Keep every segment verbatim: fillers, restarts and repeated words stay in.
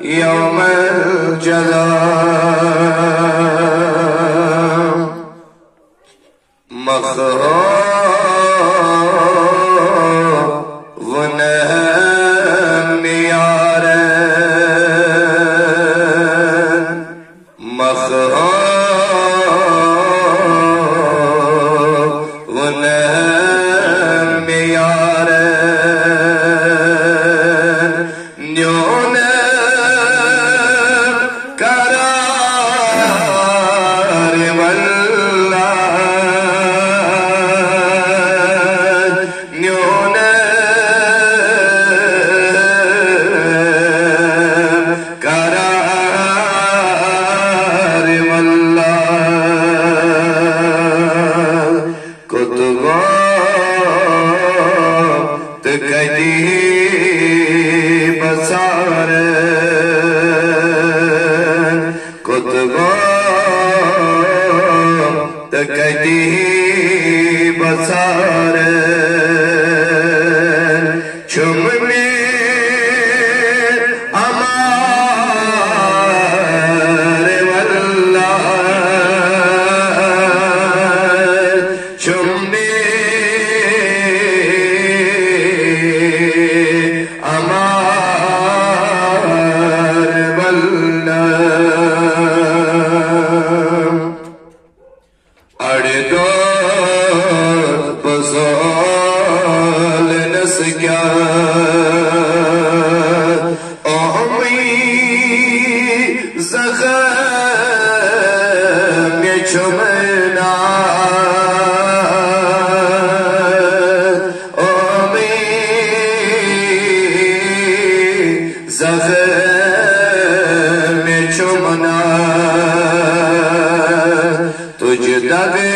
يوم الجزاء. مخوف ونهم يارن، مخوف ونهم يارن، نيون قرار والله، نيون قرار والله. کوٚت گوٚو تہٕ کَتہِ بَسارٕ؟ کوٚت گوٚو تہٕ کَتہِ بَسارٕ؟ چھُم مےٚ اَمارٕ واللہ، چھُم مےٚ اَمارٕ واللہ۔ اڑ دود بہٕ زولنس کیٛاہ، اومٕے زخم مےٚ چھُم نا، اومٕے زخم مےٚ چھُم نا۔ تُجہِ دگہٕ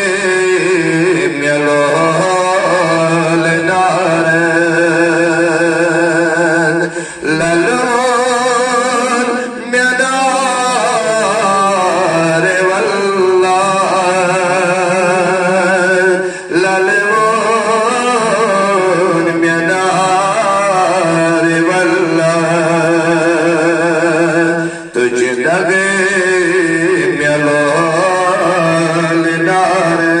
مےٚ لول نارن، للہٕ ووٚن مےٚ نارٕ واللہ، للہٕ ووٚن مےٚ نارٕ واللہ۔ تُجہِ دگہٕ مےٚ لول نارن،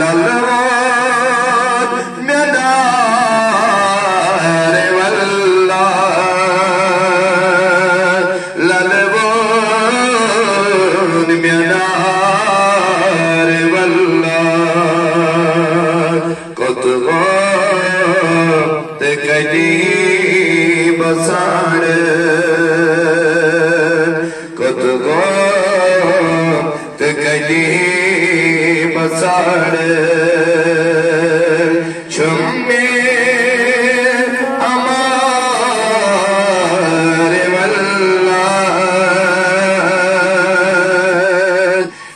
للہٕ ووٚن مےٚ نارٕ واللہ، للہٕ ووٚن مےٚ نارٕ واللہ۔ کوٚت گوٚو تہٕ کَتہِ بَسارٕ؟ کوٚت گوٚو تہٕ کَتہِ بَسارٕ؟ چھُم مےٚ اَمارٕ واللہ،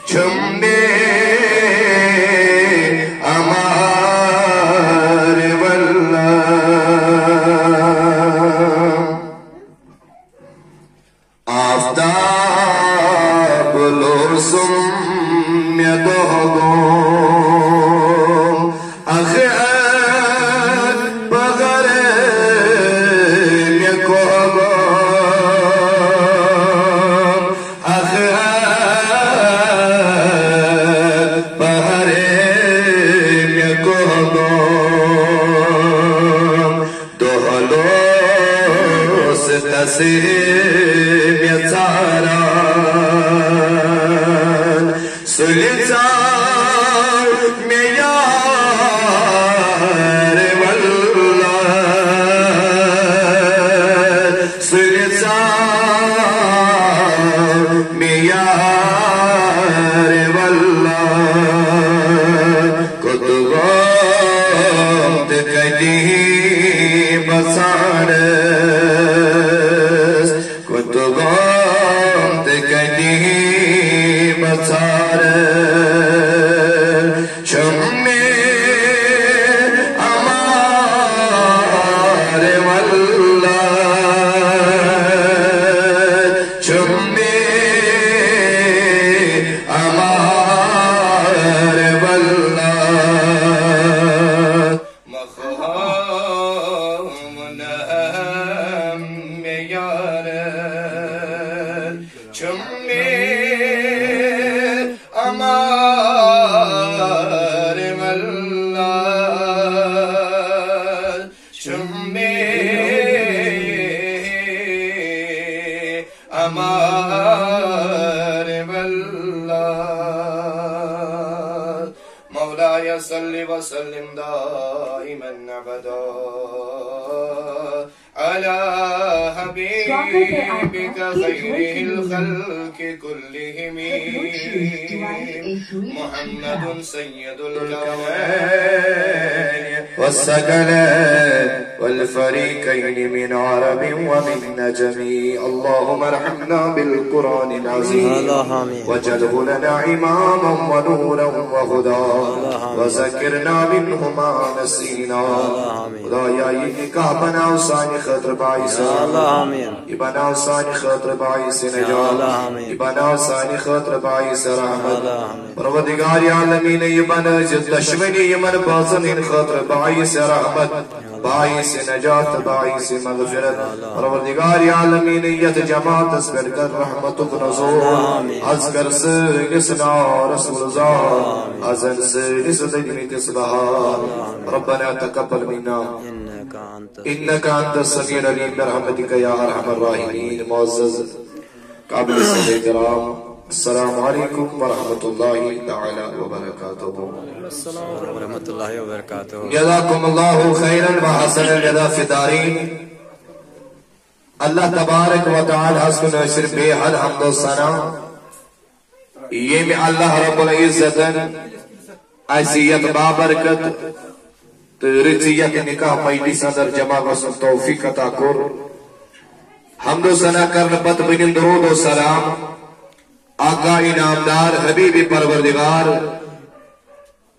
چھُم مےٚ اَمارٕ واللہ۔ آفتاب لوسُم مےٚ دۄہ گوٚو، اکھ اکھ پہر مےٚ کوہ گوٚو۔ اکھ اکھ پہر مےٚ کوہ گوٚو، دۄہل اوس تس مےٚ ژاران۔ سُلہِ ژاو مےٚ یار واللہ، سُلہِ ژاو مےٚ یار واللہ۔ کوٚت گوٚو تہٕ کَتہِ بَسارَس؟ کوٚت گوٚو تہٕ کَتہِ بَسارَس؟ چھُم مےٚ اَمارٕ واللہ، چھُم مےٚ اَمارٕ واللہ۔ مخوف مےٚ یار چھُم مےٚ اَمارِ واللہ، چھُم مےٚ اَمارِ واللہ۔ مولاي صل وسلم دائما أبدا على حبيبك خير الخلق كلهم محمد سيد الكونين والثقلين والفريقين من عرب ومن نجم. اللهم ارحمنا بالقرآن العظيم. اللهم آمين. واجعله لنا إماما ونورا وهدى. اللهم آمين. وذكرنا منه ما نسينا. اللهم آمين. خدایا، یہِ نکاح بناو سانہِ خٲطرٕ باعث رحمت۔ اللهم آمين. یہِ بناو سانہِ خٲطرٕ باعث نجات۔ اللهم آمين۔ یہِ بناو سانہِ خٲطرٕ باعث رحمت۔ اللهم آمين۔ پروردگار عالمین، یہِ بنٲوزِ دشمنی یِمن بٲژن ہٕنٛدِ خٲطرٕ باعث رحمت، باعث نجات، باعث مغفرت۔ پروردگار عالمین، یتھ جماعتس پٮ۪ٹھ کر رحمتُک نزول۔ آمین۔ از کر سٲنِس نارس گُلزار۔ آمین۔ از ان سٲنِس دٔدمٕتِس بہار۔ آمین۔ ربنا تقبل منا انك انت السميع العليم برحمتك يا ارحم الراحمين۔ معزز قابل صدر کرام، السلام علیکم ورحمۃ اللہ تعالی وبرکاتہ۔ ورحمۃ اللہ وبرکاتہ۔ جزاکم اللہ خیرا و احسن الجزا فی الدارین۔ اللہ تبارک و تعالی ہس کُن ٲسِن بے حد حمد و ثنا، ییٚمہِ اللہ رب العزتن اسہِ یتھ بابرکت تہٕ رٕژِ یتھ نکاح مجلس اندر جمع گژھنُک توفیق عطا کوٚر۔ حمد و ثنا کرنہٕ پتہٕ ؤنِن درود و سلام آقا انعامدار حبیب پروردگار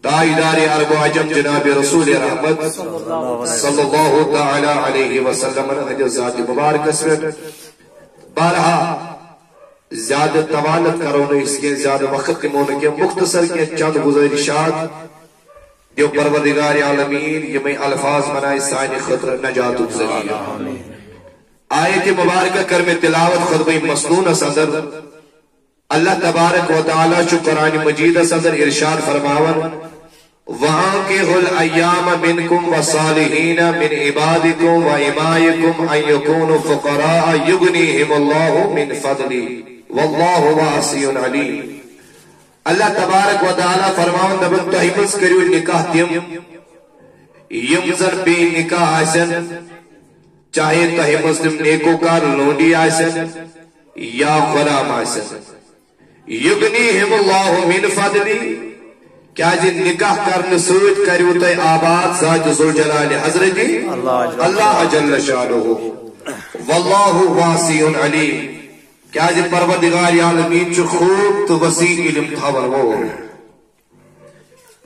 تاجدار عرب و عجم جناب رسول رحمت صلی اللہ تعالی علیہ وسلم ہٕنٛدِس ذات مبارکس پٮ۪ٹھ۔ بارہا زیادٕ طوالت کرو نہٕ أسۍ کینٛہہ، زیادٕ وقت دِمو نہٕ کینٛہہ، مختصر کینٛہہ چند گزٲرِشات دِیو پروردگار عالمین، یِمے الفاظ بنایہِ سانہِ خٲطرٕ نجاتُک ذٔریعہٕ۔ آیت مبارکہ کٔر مےٚ تلاوت خطبہ مسنونس اندر۔ اللہ تبارک و تعالی چھُ قرآن مجیدس اندر ارشاد فرماوان، وَأَنكِحُوا الْأَيَامَىٰ مِنكُمْ وَالصَّالِحِينَ مِنْ عِبَادِكُمْ وَإِمَائِكُمْ إِنْ يَكُونُوا فُقَرَاءَ يُغْنِهِمُ اللَّهُ مِنْ فَضْلِهِ وَاللَّهُ وَاسِعٌ عَلِيمٌ۔ اللہ تبارک و تعالی فرماوان، دپان، تۄہہِ منٛز کٔرِو نکاح تِم، یِم زن بے نکاح آسن، چاہے تۄہہِ منٛز تِم نیکوکار لونڈی آسن یا غلام آسن۔ یُغنیہم اللہ من فضلہ، کیازِ نکاح کرنہٕ سۭتۍ کریو تۄہہِ آباد ذات ذوالجلال حضرت اللہ جل شانہ۔ واللہ واسع علیم، کیازِ پروردگار عالمین چھُ خوب تہٕ وسیع علم تھاون وول۔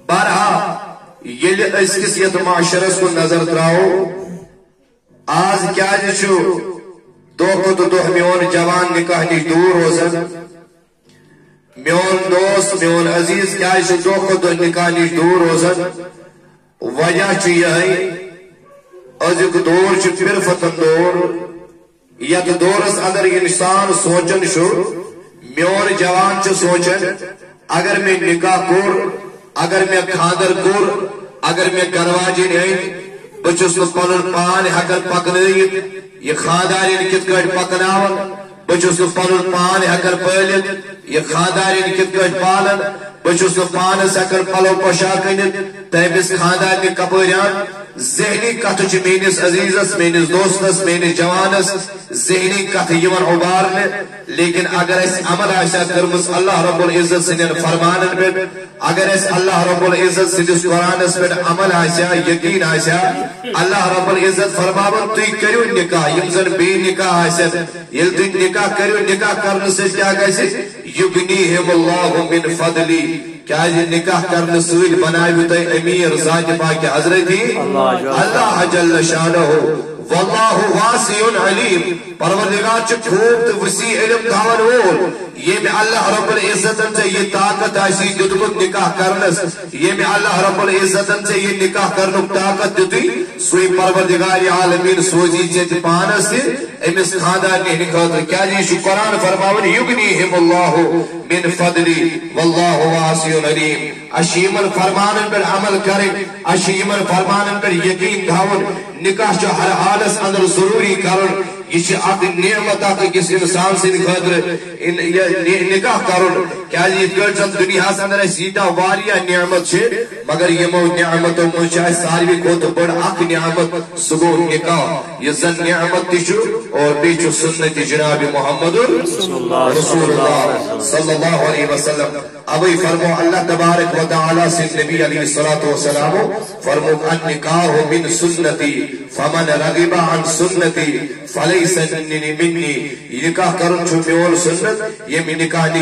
بہرحال، ییٚلہِ أزکِس یتھ معاشرس کُن نظر تراوو، آز کیازِ چھُ دۄہ کھۄتہٕ دۄہ میون جوان نکاح نِش دوٗر روزان؟ میون دوست، میون عزیز کیازِ چھُ دۄہ کھۄتہٕ دۄہ نکاح نِش دوٗر روزان؟ وجہ چھُ یِہوٚے، أزیُک دور چھُ پِرفتن دور۔ یتھ دورس اندر انسان سونچان چھُ، میون جوان چھُ سونچان، اگر مےٚ نکاح کوٚر، اگر مےٚ خاندر کوٚر، اگر مےٚ گرٕ واجِنۍ أنۍ، بہٕ چھُس نہٕ پنُن پان ہٮ۪کان پکنٲوِتھ، یہِ خاندارِنۍ کِتھ کٲٹھۍ پکناون؟ بہٕ چھُس نہٕ پنُن پان ہٮ۪کان پٲلِتھ، یہِ خاندارِنۍ کِتھ کٲٹھۍ پالن؟ بہٕ چھُس نہٕ پانس ہٮ۪کان پلو پوشاک أنِتھ، تہٕ أمِس خاندارنہِ کپٲرۍ اَن؟ ذہنی کتھٕ چھِ میٲنِس عزیزس، میٲنِس دوستس، میٲنِس جوانس ذہنی کتھٕ یِوان اُبارنہٕ۔ لیکن اگر اسہِ عمل آسہِ ہا کٔرمٕژ اللہ رب العزت سٕنٛدٮ۪ن فرمانن پٮ۪ٹھ، اگر اسہِ اللہ رب العزت سٕنٛدِس قرآنس پٮ۪ٹھ عمل آسہِ ہا، یقین آسہِ ہا، اللہ رب العزت فرماوان، تُہۍ کٔرِو نکاح، یِم زن بے نکاح آسن۔ ییٚلہِ تُہۍ نکاح کٔرِو، نکاح کرنہٕ سۭتۍ کیٛاہ گژھِ؟ یغنیہم اللہ من فضلہ، کیازِ نکاح کرنہٕ سۭتۍ بناوِ تۄہہِ امیر ذات پاک حضرت اللہ جل شانہ۔ واللہ واسع علیم، پروردگار چھُ خوب تہٕ وسیع علم تھاون وول۔ ییٚمہِ اللہ رب العزتن ژےٚ یہِ طاقت آسی دیُتمُت نکاح کرنس، ییٚمہِ اللہ رب العزتن ژےٚ یہِ نکاح کرنُک طاقت دیُتُے، سُے پروردگار عالمین سوزی ژےٚ تہِ پانس تہِ أمِس خاندارنہِ ہٕنٛدِ خٲطرٕ۔ کیازِ یہِ چھُ قرآن فرماوان، یغنیہم اللہ من فضلی واللہ واسع علیم۔ اسہِ چھِ یِمن فرمانن پٮ۪ٹھ عمل کرٕنۍ، اسہِ چھِ یِمن فرمانن پٮ۪ٹھ یقین تھاوُن۔ نکاح چھُ ہر حالس اندر ضروری کرُن۔ یہِ چھِ اکھ نعمت اکھ أکِس انسان سٕنٛدِ خٲطرٕ، ان-، یہِ نِ-، نکاح کرُن۔ کیازِ یِتھ کٲٹھۍ زن دُنیاہس اندر اسہِ ییٖتیٛاہ واریاہ نعمت چھِ، مگر یِمو نعمتو منٛز چھِ اسہِ ساروی کھۄتہٕ بٔڑ اکھ نعمت، سُہ گوٚو نکاح، یُس زن نعمت تہِ چھُ اور بیٚیہِ چھُ سنت جناب محمد رسول اللہ صلی اللہ علیہ وسلم۔ اوے فرمو اللہ تبارک و تعالیٰ سٕنٛدۍ نبی علیہ الصلوۃ والسلام فرمو، النکاح من سنتی فمن رغب عن سنتی فلیس منی۔ یہِ نکاح کرُن چھُ میون سنت، ییٚمہِ نکاح